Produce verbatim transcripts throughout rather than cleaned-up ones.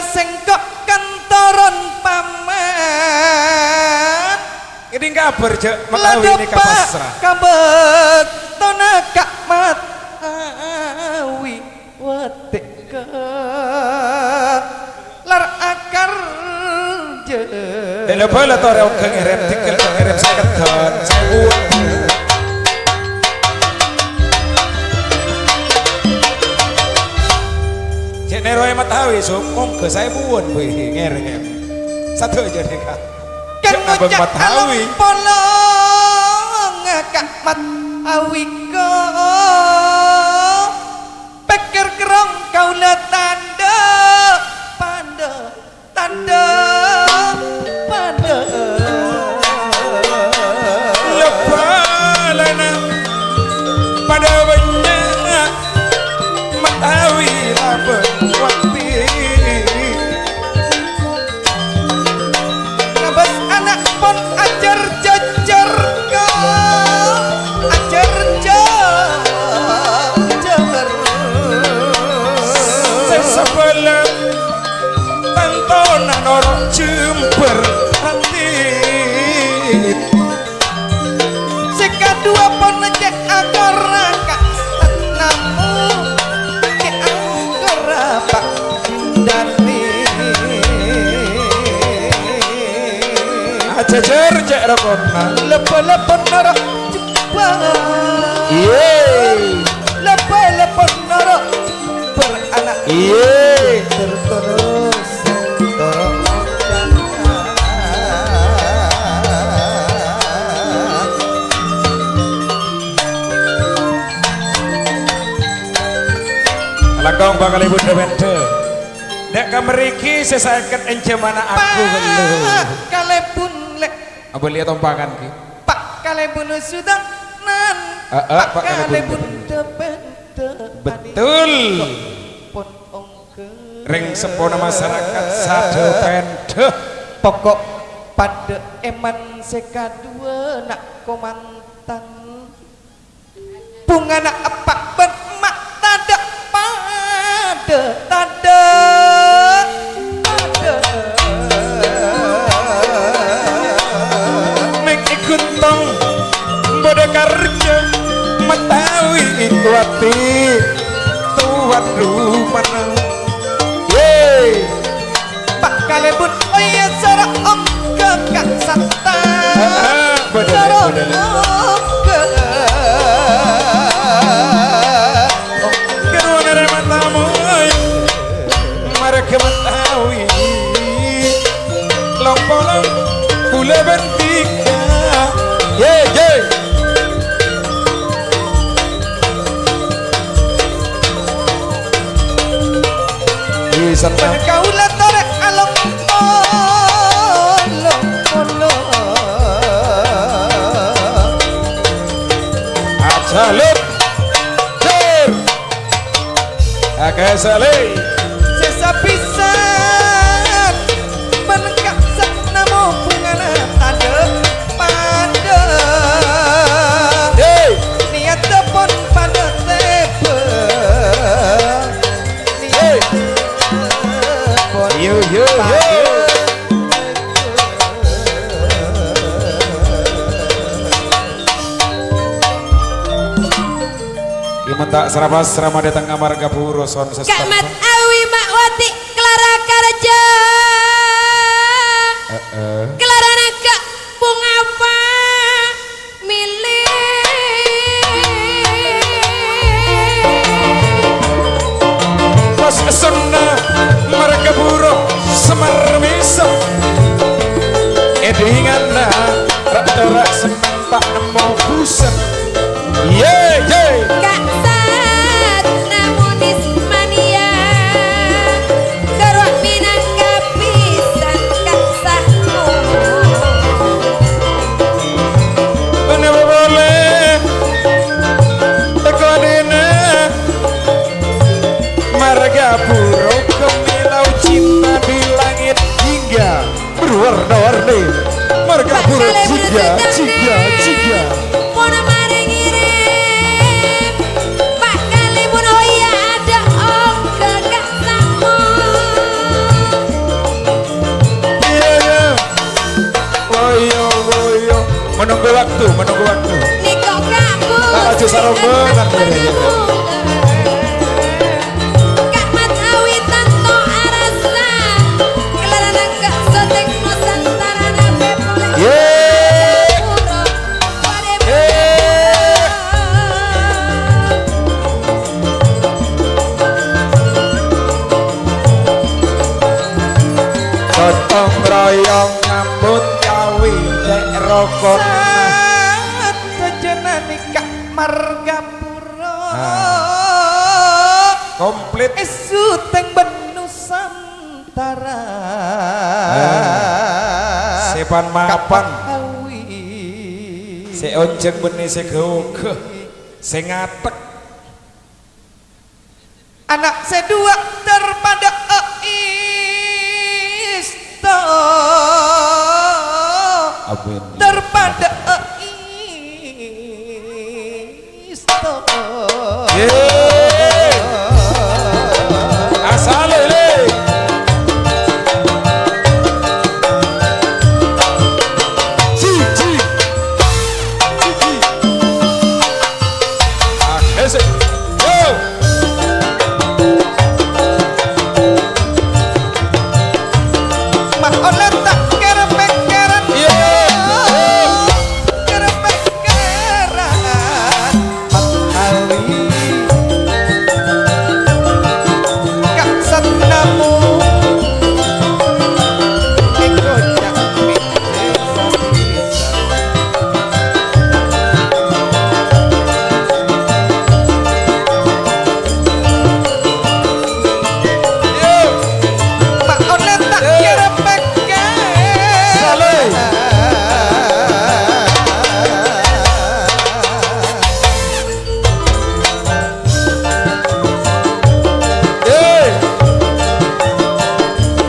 sèngko' kan toron paman. Ngèdhing kabhâr, jhâ' Mat Awi nèka pasra. Ka bâktona Ka' Mat Awi. Wati' ka lar akar jâ. Dela bala torè ongghâ ngèrèm, dhigghâl ngèrèm sakeddhâ. Sèbu. Jhâ' nèroè Mat Awi, so, ongghâ sèbuwân, bhâi, ngèrèm. Sadhâjâ nèka. Kan jhâ' nabâng ngoca' Mat Awi. Polong Ka' Mat Awi ko. Pèkkèr kerrong kaulâ tandhâ, pandhâ, tandhâ, pandhâ. Lebbâlâna padâ bânnya' Mat Awi labâng wati. Ngabâs ana' pon ajâr-jâjâr ka, ajâr-jâjâr. Sè sabâlâ tantona noro' jembhâr ati. Sè kaduwâ pon cè' akor ka' namo, cè' akor pa' dâri. Ajâjâr cè' rokonna. Lebbâ-lebbâ noro' jembhâr. Iyâ. Lebbâ-lebbâ noro' jembhâr ana'. Iyâ. Terus-terus. Langkong bhâkal èbun dâ-bendâ. Dâ' ka mriki sè sèket ènjhâmana aku ghâllu. Pa' kalèbun lè'. Abâliyâ tompakan, Ki. Pa' kalèbun sudanan. Heeh, pa' kalèbun dâ-bendâ. Betul. Pon ong Rèng seppona masarakat sadhâ pèndhâ. Pokok padâ èman sè kaduwâ na' komantan. Bhungana eppa' bân emma' tadâ' padâ, tadâ' padâ. Neng è Guntong bâdâ karjâ matawi wati. Tuan rumana. Ye. Pa' kalèbun, oh iyâ, soro ongghâ ka' satta. Heeh, bener, soro bener. Ongghâ. Karowan arè matamoy. Marghâ matawi. Long-polong, bulâ bân dhika. Ye, ye. Wi, senna. Bân kaulâ torè along-polong. Ajalut. Dur. Akè salè. Sè sapisan. Bân ka'issa' namo bhungana tadâ' padâ. Hey. Niyaddhâ pon padâ tèbâ. Hey. Niyaddhâ pon yo, yo, yo. Padâ. Ki menta srapa-srama dâteng amarga buru son sesta. Ka' Mat Awi, Ma' Wati, Klara Karja. Heeh. Klara Naga, Bung Apa, Mili. Pas sonna marga buru Semar Misa. Èdingana ra-, ra-, semar. Ta' nemmo busen. Ye, ye. Ka' Satna Munis Mania. Ka' Mat Awi tanto arassa, kalaran angka' soteng Nusantara nabè polè. Ye. Pura. Ye. Gotong royong nyambut gawe cè' rokon. Sadhâjâna nèka margapura. Ah. Komplit. Èsuteng bân Nusantara. Ah. Sè pan-mapan. Ka' Mat Awi. Sè onjhâng bânnè sè ghâ-oghâ. Sè ngatek. Ana' sè duwâ' terpadâ'â èsto. Amin. Terpadâ'â èsto. Ye. Asal ini. Siji. Siji. Ah, esek. Yo. Ma' ollè ta' kèr-pèkkèran. Iya. Kèr-pèkkèran. Mat Awi. Ka' sannamu. Èkoca'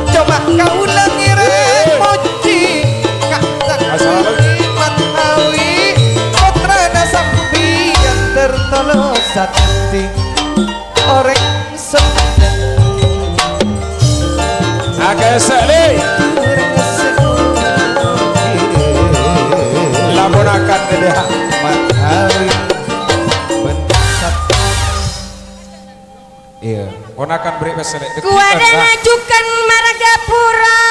Coma kaulâ ngèrèng mojhi ka Asal. Mat Awi, pottrana sampèyan tertolo sati. Orèng sè Akesek, Li. Laponakan, Dek. Mat Awi. Iya, ponakan beri pesen, Lè'. Kuwada ngajukan margapura.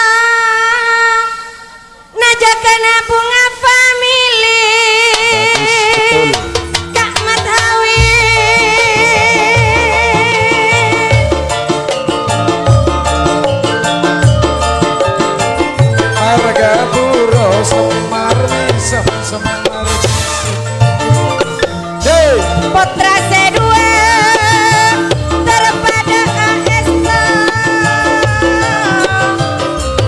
Najakana bunga famili. Bagus, betul. Ka' Mat Awi. Margapura Semar, Sem-, Semar. Hey! Pottra sè duwâ' terpadâ'â èsto.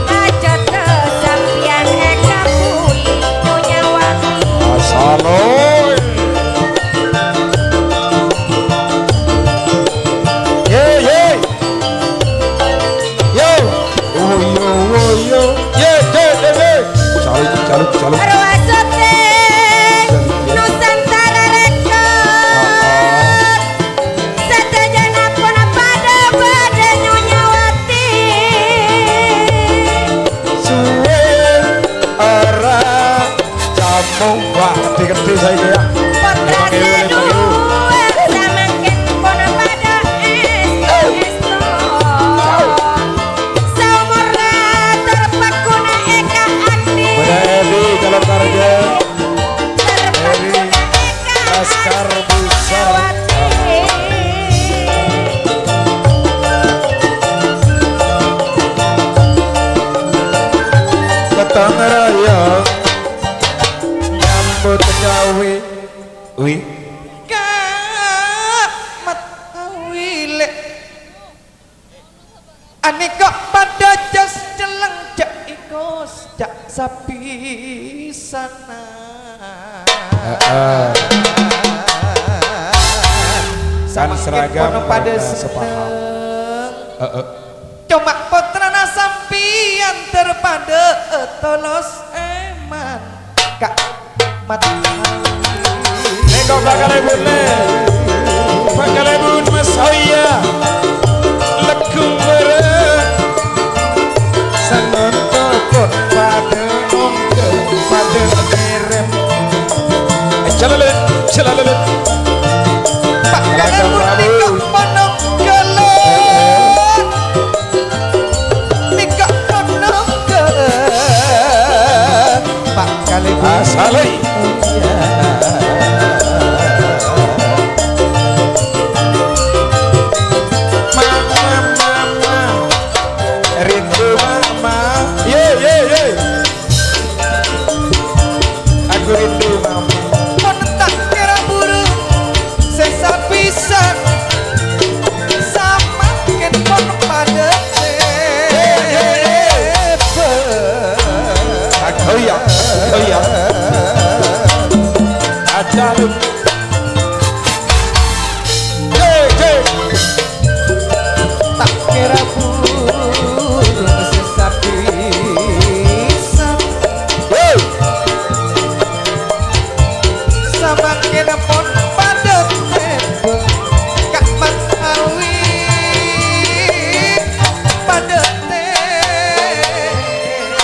Ajâdhâ sampèyan èkabuli Nyonya Wati. Asaloy. Ye, ye. Yo. Woyo, woyo. Ye, ye, ye, ye. Caluk, caluk, caluk. Arwah soteng Nusantara Record. Sadhâjâna pon padâ-padâ Nyonya Wati. Suwe ara Capo, wah, gedhe-gedhe saiki ya. Pottra lima ewu, lima ewu. Saduwâ' samangkèn pon padâ èsto-èsto. Saomorra terpagguna èka andi. Pada Edi, calon karja. Terpagguna èka Laskar Besar. Wati. Petang raya. Nyambut gawe. Wi. Ka' Mat Awi, Lè'. Anèka padâ jas celleng ja' èkos ja' sapisanan. Heeh. Kan samangkèn seragam pon padâ mereka sepaham. Senneng. Heeh. Coma pottrana sampèyan terpadâ tolos èman ka' Mat Awi. Nèko bakal ebune, bakal ebun Mas Hoya, Legung bareng, sangonto pon padâ ongghâ, padâ ngerem. Jalalet, jalalet.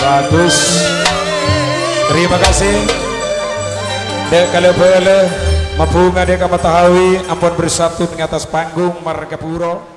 Bagus. Terima kasih. Dek kala bala, mabunga dek ka Matahawi, ampon bersatu di atas panggung Margapuro.